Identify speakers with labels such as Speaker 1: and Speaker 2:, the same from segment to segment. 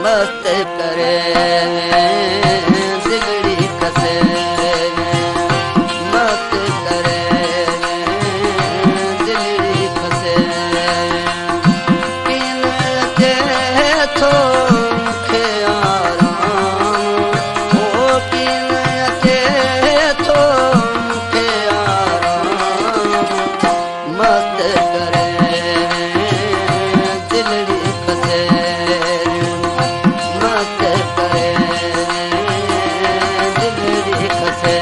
Speaker 1: मस्त करे दिलड़ी खसे, मस्त करे दिलड़ी खसे। कीन अचे थो मूंखे आराम, ओ कीन अचे थो मूंखे आराम, मस्त करे दिलड़ी खसे, मस्त करे दिलड़ी खसे।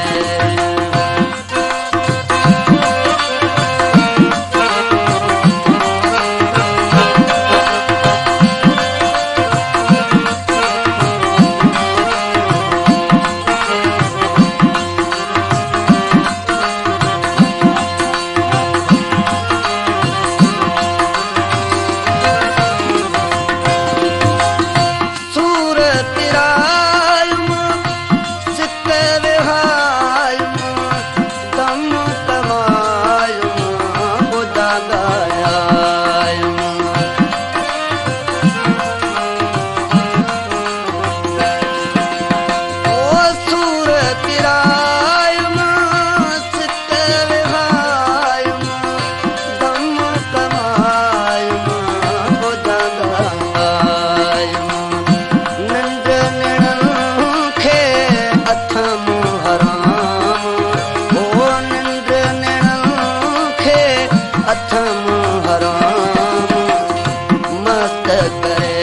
Speaker 1: मस्त करे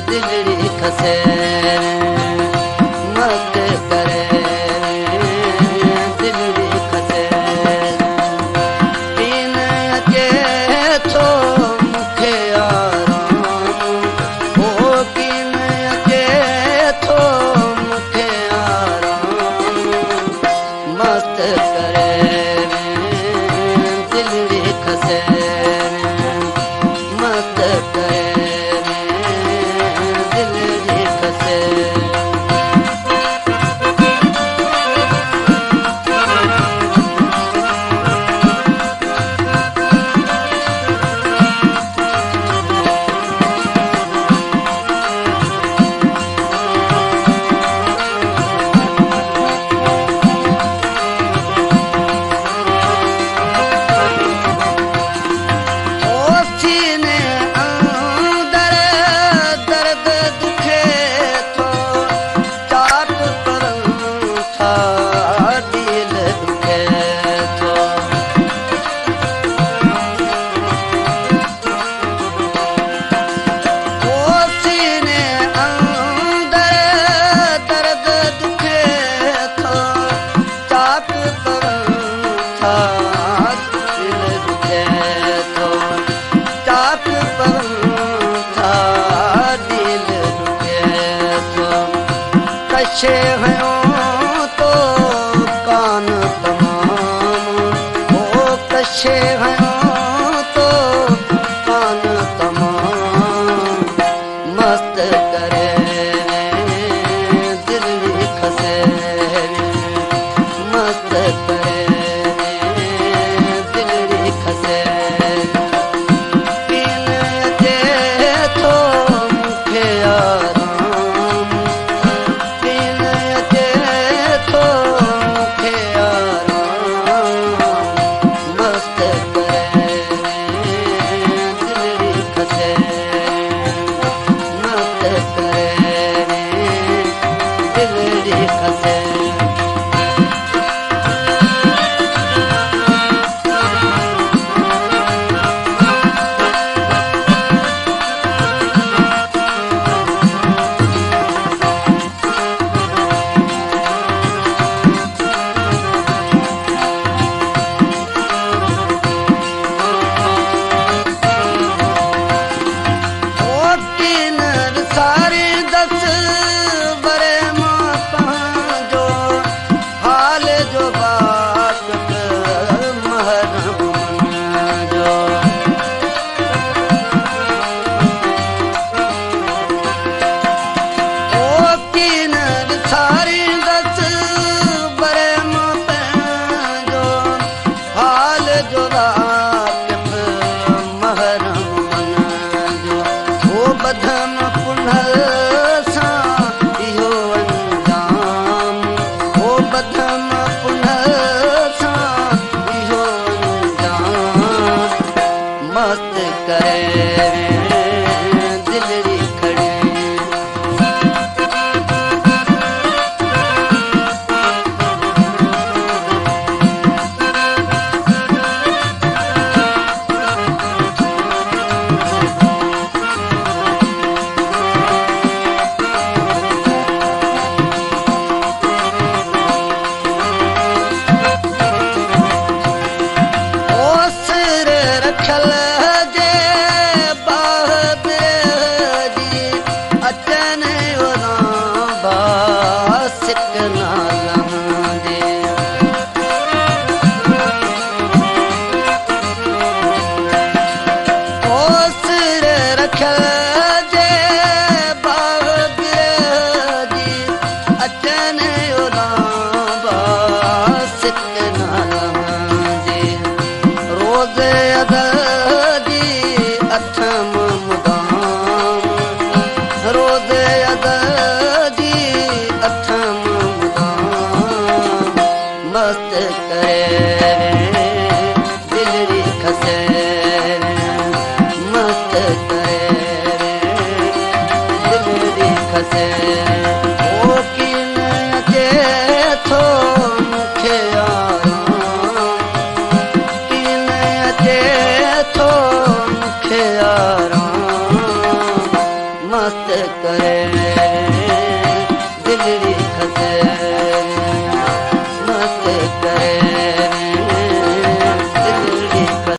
Speaker 1: दिलड़ी खसे, मस्त करे दिलड़ी खसे। कीन अचे थो मूंखे आराम, ओ कीन अचे थो मूंखे आराम, मस्त करे दिलड़ी खसे, मस्त करे दिलड़ी खसे। कशे हयो तो कान तमाम, ओ कशे हयो तो कान तमाम, मस्त करे दिलड़ी खसे, मस्त करे दिलड़ी खसे। कीन अचे थो मूंखे आराम, कीन अचे थो मूंखे आराम, मस्त करे दिलड़ी खसे, मस्त करे। رحم.